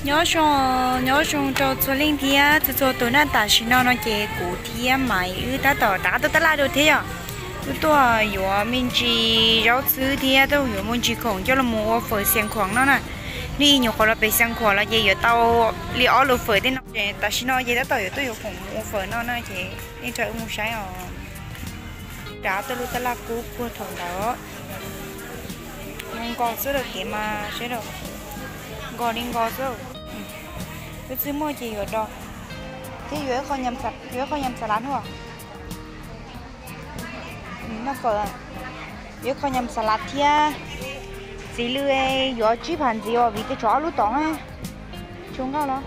Nyob zoo, nyob zoo rau txhua leej thiab txhua txhua tus na. Tam sim no no ces kuv thiab Maiv wb tab tom rov qab tuaj tab laj dua thiab yom. Wb tuaj yuav me ntsis zaub txhwb thiab tuaj yuav me ntsis khoom coj los mus ua fawm Xiav Khuam noj na. Nej nyuam qhuav los pem Xiav Khuam los ces yuav tau li ob lub fawm tej no. Tam sim no ces tab tom yuav tuaj yuav khoom mus ua fawm noj na ces nej nrog wb mus saib os. Rov tuaj lub tab laj kub puag thaum ntawd. Nkos xwb lawm kev mas saib, nkos li nkos xwb. Wb txwb muaj ces yuav do, thiab yuav ib qho nyam xas lav hnub. Noj fawm, yuav ib qho nyam xas lav thiab. Txiv lw yuav tsib phav ntxiv os vim tias tshuav ob lub tom na. Tshuav nkauj los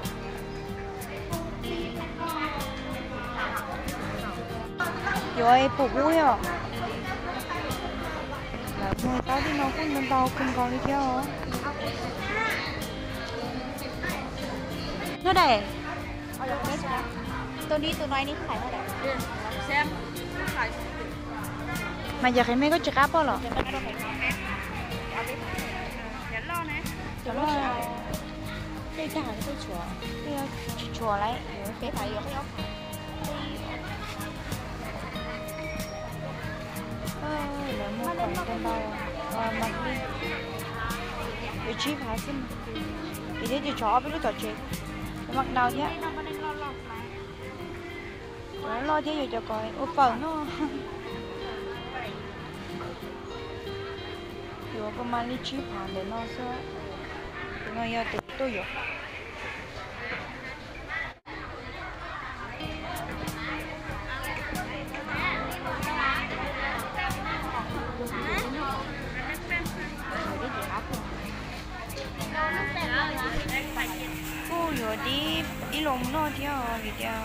yuav pum ub thiab. Lawv muag taub tej no kuj ntau ntau kawg nkaus li thiab os. Nyob dais, tus ni tus no ni. Mas yog qhov me koj tsis qab pom los? Tej tag tej tshuav, tej tsis tshuav lawm. Lawv muag kom ntau ntau, mas li yuav tsib phav xwb. Ces thiab ces tshuav ob peb lub tom tsev, mas nau thiab. Cov loj thiab yuav cov kom ua fawm noj. Yuav kuj mas li tsib phav ntawm no xwb. Tus no yog tus tuaj yuav. Kuj yuav dib ib los mus noj thiab vim tias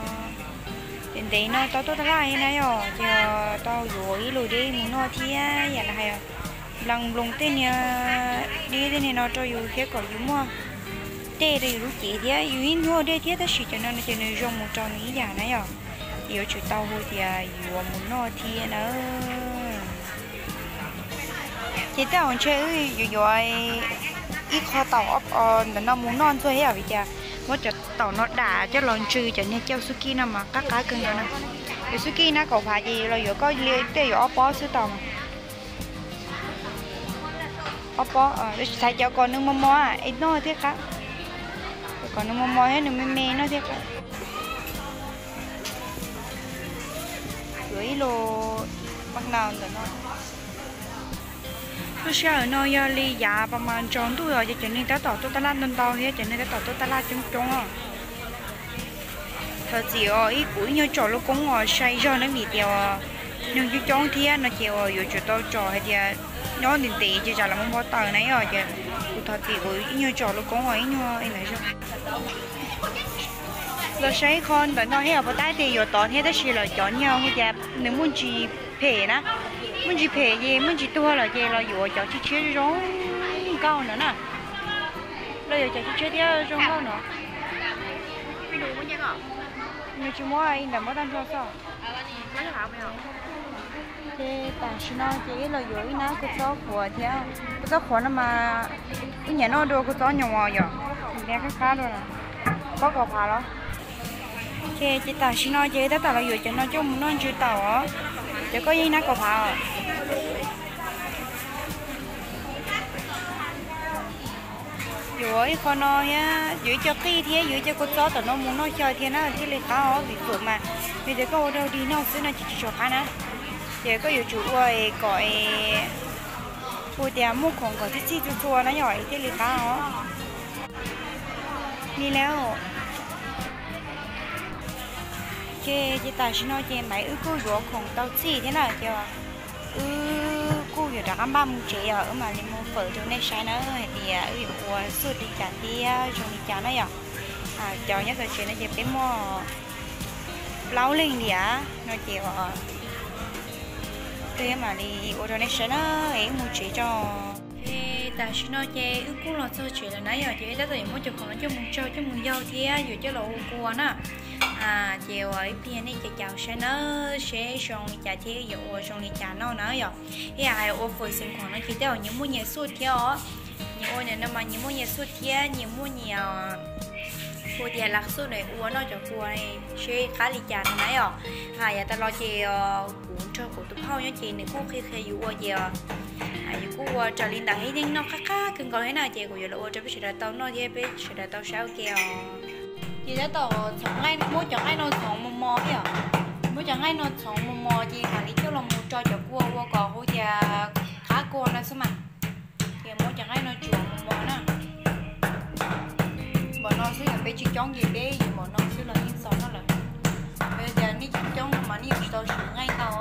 ntev no tau tuaj tab laj na yom, ces tau yuav ib los dib mus noj thiab yam li hais nplas nploos tej niag dib tej niag no rau yus thiab kom yus muaj dej rau yus lub cev thiab yus yeej nyuaj dej thiab tab sis cov no no ces nws zoo mus rau nws ib yam na yom. Ces yuav tsum tau hu tias yuav mus noj thiab na. Ces tej zaum ntshe wb yuav yuav ib qho taum ntawm no mus noj ntxuag thiab vim tias muab cov taum no dam coj los ntsw cov niag cauj xub kib no mas qab qab kawg nkaus na. Cov xub kib na kaum phav ces los yuav koj li tej yuav ob pob xwb tau mas. Ob pob, tsis xaiv cov kom nws mos mos es noj thiaj qab. Kom nws mos mos thiab nws me me noj thiaj qab. Yuav ib los mas nau ntawm no. Lub sij hawm no yog li yav pas mas tsaus ntuj os ces cov neeg tab tom tuaj tab laj ntau ntau thiab cov neeg tab tom tuaj tab laj coob coob os. Thov txim os, ib kuv ib nyuag tsom lub koob os sai zog na vim tias neeg coob coob thiab no ces uas yuav tsum tau tsom hais tias nyob ntev ntev ces tsam lawv muab npau taws na os ces kuv thov txim kuv ib nyuag tsom lub koob os ib nyuag ntawd zog. Los saib qho ntawm no thiab os, puas tab tias yuav tod thiab tab sis lawv cov niag hu tias nws muaj ntsis phem na, muaj ntsis phem ces muaj ntsis tuag lawm ces los yuav cov tshiab tshiab zoo nkauj no na. Los yuav cov tshiab tshiab thiab zoo nkauj no. Nws tsis muab ntawm muab tag nrho xwb. Ces tam sim no ces ib los yuav ib nab kua txob qhuav thiab. Kua txob qhuav no mas wb nyiam noj dua kua txob nyoos yom, nws qab qab dua. Pob kaum phav los. Ces tam sim no ces tab tom los yuav cov no coj mus noj ntsw taum os. Cov koj yeej nab kaum phav os. Yuav ib qho no thiab yuav ib co qij thiab yuav ib co kua txob tom no mus noj xyaw thiab na thiaj li qab os vim fawm mas yog tias koj ua rau dig noj xwb no ces tsis tshua qab na. Ces koj yuav tsum ua kom ua tias muaj khoom kom txhij txhij txhua txhua na yom es thiaj li qab os. Li lawm. Ces ces tam sim no ces Maiv wb kuj yuav khoom tau txhij thiab na ces wb kuj yuav rov qab npaj mus tsev os, wb mam li mus fawm rau nej saib na hais tias wb yuav ua xuaj li cas thiab zoo li cas na yom. Cov nyob tom tsev no ces peb muaj plaub leeg li no ces wb mam li ua rau nej saib na, wb mus tsev tso. Ces tam sim no ces wb kuj los txog tsev lawm na yom, ces wb tab tom yuav muab cov khoom no coj mus tsau coj mus yau thiab yuav coj los ua kua na. Ces uas ib pliag nej caum caum saib na, seb zoo li cas thiab yuav ua zoo li cas noj na yom. Ib yam hais ua fawm Xeev Khuam no ces tej zaum nyias muaj nyias xuaj thiab os. Nyias ua nim no mas nyias muaj nyias xuj thiab nyias muaj nyias hu tias lam xuj ua noj cov kua seb qab li cas no na yom. Yav tas los ces kuv nrog kuv tus phauj nyob ces nws kuj qhia qhia yus ua ces yus kuj ua raws li ntawd thiab yeej noj qab qab kawg nkaus thiab na ces kuv yuav los ua rau peb sawv daws tau noj thiab peb sawv daws tau saib ua ke os. Ces tab tom txhoov nqaij, muab cov nqaij no txhoov mos mos thiab yom. Muab cov nqaij no txhoov mos mos ces mam li coj los mus rau cov kua ua kom hu tias qab kua no xwb mas. Ces muab cov nqaij no tsuav mos mos na. Npaum no xwb yog peb tsis coob ces peb yuav npaum no xwb los yeej txaus noj lawm. Yog tias nej coob coob no mas nej yuav tsis tau siv nqaij ntau.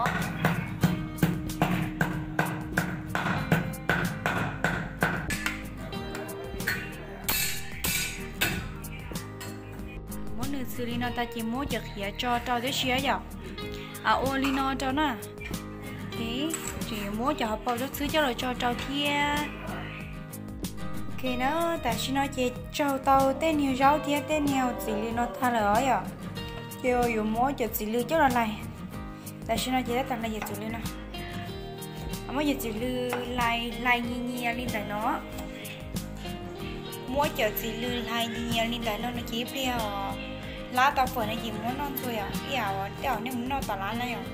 Muab nws xws li no tas ces muab cov qhiav tso rau tib si yom. Ua li no rau na. Ces yuav muab cov hauv paus zaub txhwb coj los tso rau thiab. Ok na, tam sim no ces tsaug tau tej niag zaub thiab tej niag txiv lws no tag lawm os yom. Ces yuav muab cov txiv lws coj los hlais. Tam sim no ces tab tom hlais cov txiv lws no. Muab cov txiv lws hlais hlais nyias nyias li ntawm no. Muab cov txiv lws hlais nyias nyias li ntawm no no ces ib pliag os hlab tau fawm no ces muab noj ntxuag yom, ib yam uas tej zaum nej mus noj tom lab na yom.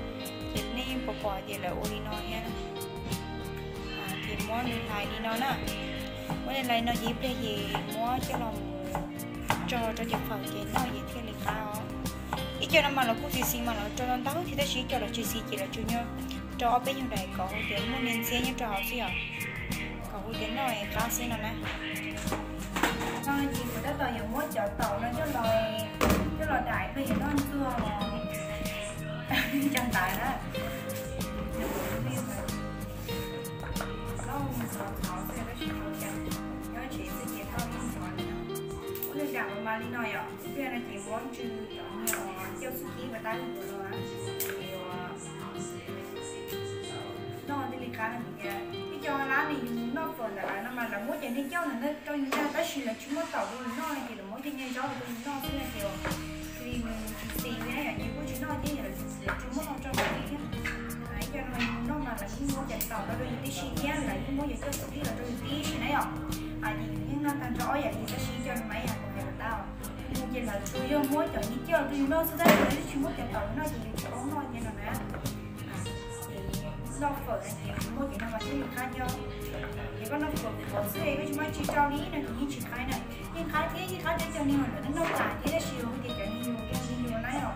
Ces nej pom pom tias lawv ua li no thiab. Ces muab nws hlais li no na. Muab nws hlais li no ces ib pliag ces muab coj los mus tso rau cov fawm ces noj ces thiaj li qab os. Ib co no mas lawv kuj xis xis mas lawv rau ntau thiab tab sis ib co lawv tsis xis ces lawv tsuas nyob rau ob peb nyuag daim kom hu tias muaj niag ntxhiab nyob rau hauv xwb yom. Kom hu tias noj qab xwb no na. No ces kuv tab tom yuav muab cov taum no coj los, coj los daim pliag yuav noj ntxuag os. Cov ntawd na. Noj mus ntxhov ntxhov xwb tab sis nyob tsev xwb ces noj mus ntxhov li no. Muab nws dam mas li no yom, ib pliag no ces muab ntsw cov niag cauj xub kib uas tab tus no na, ces noj thiaj li qab no. Vim tias ib co lab nws yus noj fawm ntawm lawv no mas lawv muab cov niag cauj ntawd rau yus noj tab sis lawv tsis muaj taum rau yus noj no ces lawv muab cov niag zaub rau yus noj xwb no ces li nws tsis xis thiab yom, ces kuj tsis noj thiab, lawv tsis muab no rau yus thiab. Ib co no yus noj mas lawv yeej muab cov taum rau yus tib si thiab lawv yeej muab cov cauj xub kib los rau yus tib si na yom. Ces yus yeej noj tag nrho ob yam li tab sis ib co no mas ib yam kuv hais lawm tab, ces lawv tsuas yog muab cov niag cauj rau yus noj xwb tab sis lawv yeej tsis muab cov taum noj ces yus tsis paub noj thiab no na. Noj fawm no ces muab cov no mas thiaj li qab thiab. Ces koj noj fawm fawm xwb koj tsis muab tsis rau li no ces yeej tsis qab na. Yeej qab thiab yeej qab thiab cov niag uas lawv noj tas thiab tab sis hais tias cov niag yus zoo li yus na yom.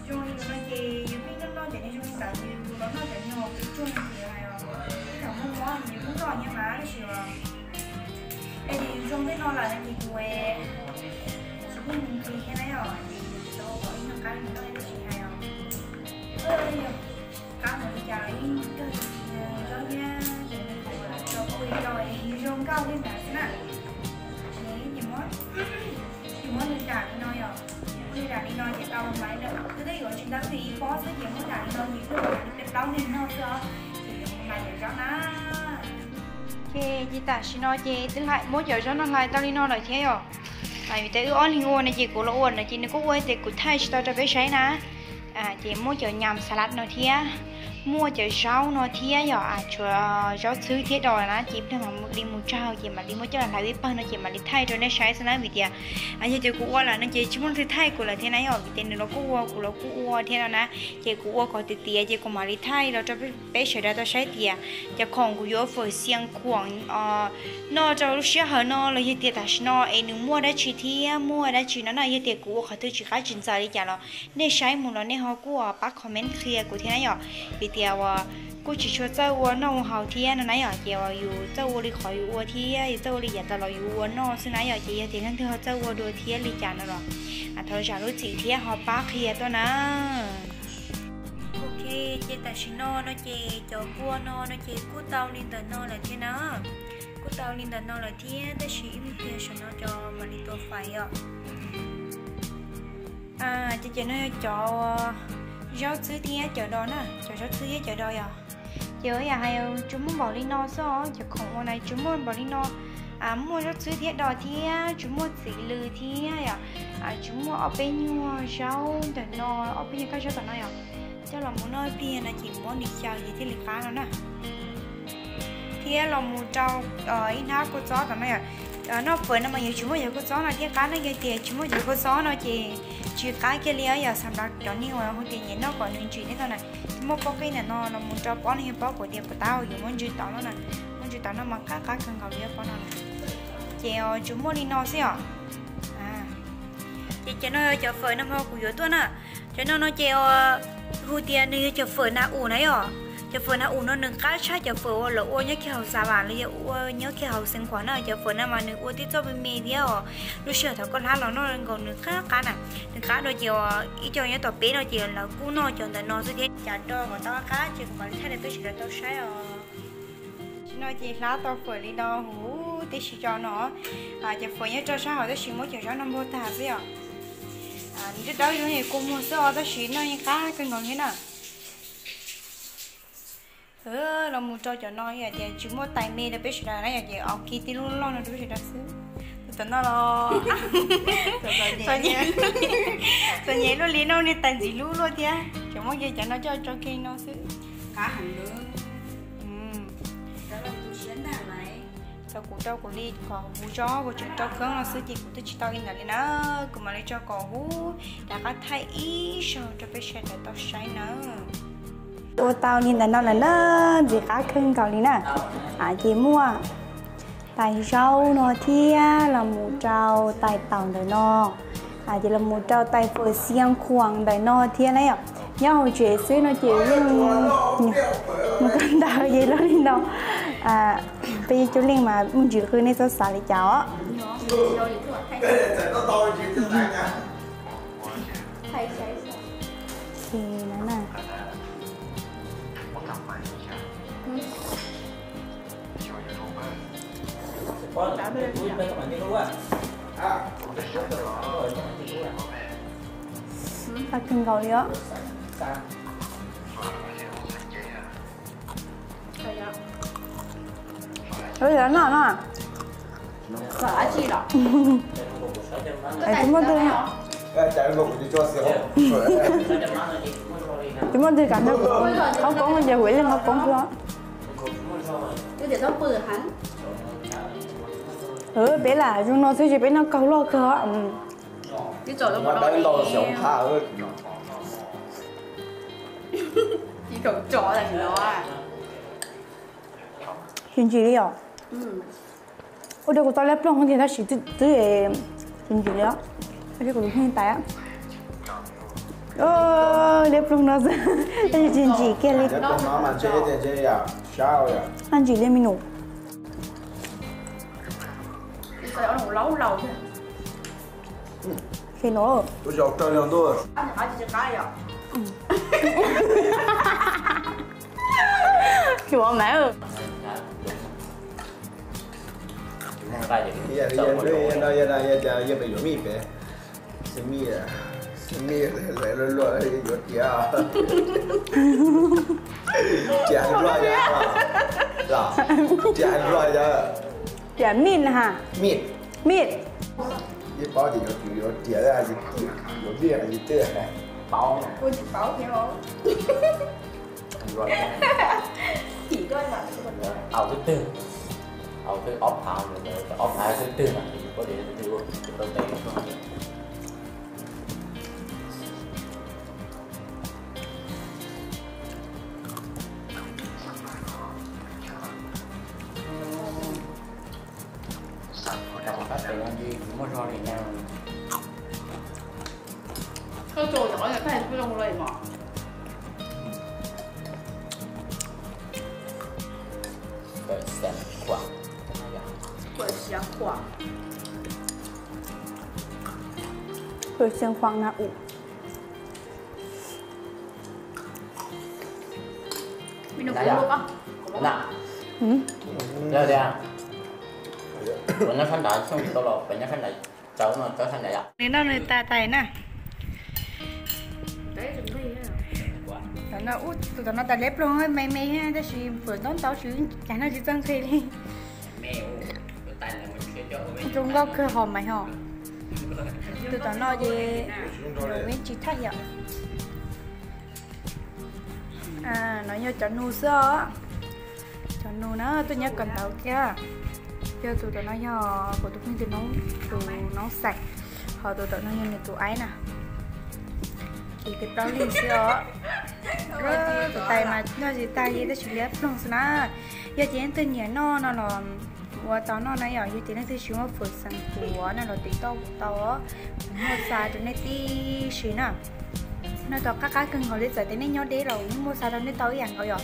Zoo li yus no ces yus pheej noj noj cov niag zoo li ntawd ces yus los noj cov niag uas pes tsuag no ces hais os, ib thaum muaj mob ces yus kuj noj thiab mas tab sis os es yus zoo tej no lawm no ces yus tsis muaj mus nqis thiab na yom, ces yus tsis tau kom ib nyuag qab yus noj tab sis hais os, yog qab mus li cas los yeej kawg zaub thiab cov niag khoom uas lawv tso kuj li rau yus zoo nkauj li ntawd xwb na. Ces muab nws dam li no yom, muab nws dam li no ces tau mas li lawm, twb yuav tsis ntau twb ib pob xwb ces muab dam li no ces twb yuav li peb plaub neeg noj xwb os, ces yuav mus hlais zaub na. Ces tam sim no ces twb hlais muab cov zaub no hlais tau li no lawm thiab yom. Vim tias wb ob leeg ua no ces kuv los ua no ces nws kuj ua tias kuv thaij tsis tau rau peb saib na. Ces muaj cov nyam xas lav no thiab, muaj cov zaub no thiab yom, tshuav zaub txhwb thiab dos na ces ib pliag mam li mus tsawg ces mam li muab coj los hlais ib pawg no ces mam li thaij rau nej saib xwb na vim tias yog tias kuv ua lawm no ces tsis muaj leej twg thaij kuv lawm thiab na yom, vim tias nws los kuj ua kuv los kuj ua thiab no na. Ces kuv ua kom tiav tiav ces kuv mam li thaij los rau peb sawv daws tau saib tias cov khoom kuv yuav fawm xias khuam noj rau lub sij hawm no los yog tias tam sim no es nws muaj dab tsi thiab muaj dab tsi no na, yog tias kuv ua qhov twg tsis qab tsis ntxaws li cas los nej saib mus los nej ho kuj pab comment qhia kuv thiab na yom. Vim tias uas kuj tsis tshua txawj ua noj ua haus thiab no na yom, ces uas yus txawj ua li qhov yus ua thiab yus txawj ua li yav tas los yus ua noj xwb na yom, ces yog tias leej twg ho txawj ua dua thiab li cas no los thov zam lub txim thiab ho pab qhia tuaj na. Ok, ces tam sim no no ces cov kua no no ces kuj tau li ntawm no lawm thiab na. Kuj tau li ntawm no lawm thiab tab sis ib pliag saum no cov mam li tua fais os. Ces cov no yog cov zaub txhwb thiab cov dos na, cov zaub txhwb thiab cov dos yom. Ces yam hais tsuas muaj npaum li no xwb os, cov khoom ua na tsuas muaj npaum li no. Muaj zaub txhwb thiab dos thiab tsuas muaj txiv lws thiab yom, tsuas muaj ob peb nyuag zaub ntawm no, ob peb nyuag kab zaub tom no yom. Coj los mus noj ib pliag no ces muab nws xyaw ces thiaj li qab no na. Thiab los mus rau ib hnab kua txob tom no yom. Noj fawm no mas yuav tsis muaj cov kua txob no thiab qab na, yog tias tsis muaj cov kua txob no ces tsis qab kiag li os. Yog xam ntawd cov neeg uas hu tias nyiam noj kom nws ntsim thiab no na, muaj pob qij ntawm no los mus rau pob no, yog pob kuv tias puas tab yuav muab ntsis tau no na, muab ntsis tau no mas qab qab kawg nkaus li pob no na. Ces tsuas muaj li no xwb os. Ces cov no yog cov fawm nag hmo kuv yuav tuaj na. Cov no no ces hu tias nws yog cov fawm nas um na yom. Cov fawm nas um no nws qab tshaj cov fawm uas lawv ua nyob kiag hauv Xav Vam los yog ua nyob kiag hauv Xeev Khuam na. Cov fawm na mas nws ua tib txoj me me thiab os. Lub sij hawm thaum koj hlab los noj nkaus nws qab qab na. Nws qab no ces ib co nyob tom peb no ces lawv kuj noj cov ntawm no xwb thiab. Cas rau kom tau qab ces kuv mam li thaij rau peb sawv daws tau saib os. Tam sim no ces hlab tau fawm li no huv tib si rau no. Cov fawm nyob rau sab hauv tab sis muab cov zaub no npog tag xwb yom. Nws dawb dawb zoo kua muag xwb os, tab sis noj yeej qab kawg nkaus li na. Los mus rau cov no yom, ces tsis muaj tais me rau peb sawv daws na yom, ces au kiv tib lub loj no rau peb sawv daws xwb. Tus tom no los txom nyem luaj li, noj niag tais ntxiv lub luaj thiab. Ces muab kiag cov no coj tso kiag no xwb. Rau kuv rau kuv li kom huv zog, kuv tseem rau kheeb no xwb ces kuv twb tsis tau li ntawd li na. Kuv mam li tso kom huv rov qab thaij ib zaug rau peb sawv daws tau saib na. Ua tau li ntawm no lawm na, ntxim qab kawg nkaus li na. Ces muaj tais zaub no thiab los mus rau tais taum ntawm no, ces los mus rau tais fawm xiav khuam ntawm no thiab na yom. Nyob hauv tsev xwb no ces yeej mus kawg ntawd ces loj li no. Peb coob leej mas muaj ntsis qw nej txhob xav li cas os. Qab kawg nkaus li os. Noj no. Tsis muaj twg, tsis muaj twg kam nrog kuv qhaub koob, ces kuv ib leeg qhaub koob xwb. Peb lam zoo no xwb ces peb noj kaug loj kawg. Tsis ntsim li os. Ua rau kuv tau liab ploog tiag tab sis twb tsis ntsim li os. Tab sis kuv tus pheej tais liab ploog no xwb tab sis tsis ntsim kiag li. Noj ntsim li me nus. Khe no. Chuav mas. Tias luaj, tias luaj, tias mij na ha. Mij. Mij. Ib paub tias yuav, yuav tias yuav mij hais li twg. Paub. Au twb twg, au twb ob phav, ob phav twb twg no ces yus paub tias yus tau tes yus. Koj tsuas cov qab tag kuj zoo li mas. Khuam, khuam, khuam na u. Nws noj sab nraud xyoo tsis tau los pem nyob sab nraud, tsaus no tsaus sab nraud yom. Nws noj nws tas tais na. Tus tom no tas liab ploog me me tab sis fawm ntau ntau tsis cas noj tsis txawj nqhis li. Zoo nkauj kawg hos mas ho. Tus tom no ces nws tsis thaj yom. No yog cov nus xwb os. Cov nus na tuaj nyob kawm ntawv thiab. Yog tus tom no yog kuv tus phooj ywg tus noob xais, ho tus tom no yog nws tus aib na. Ces tes plaub leeg xwb os. Tus tais mas noj tsis tag li tab sis liab ploog xwb na. Yog tias leej twg nyiam noj no los ua tau noj na yom, yog tias leej twg tsis muaj fawm xeem kuv no los tiv tauj kuv tau, kuv muaj xa rau nej tib si na. Noj tau qab qab kawg nkaus li, txawm tias nej nyob deb los kuv yeej muaj xa rau nej tau ib yam nkaus yom.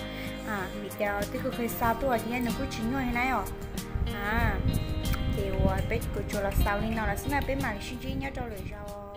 Vim tias twb kuj kheev xa tuaj ces nws kuj tsis nyuaj li na yom. Ces uas peb kuv tsuas los xaus li no lawm xwb na, peb mam li sib ntsib nyob rau lwm zaus.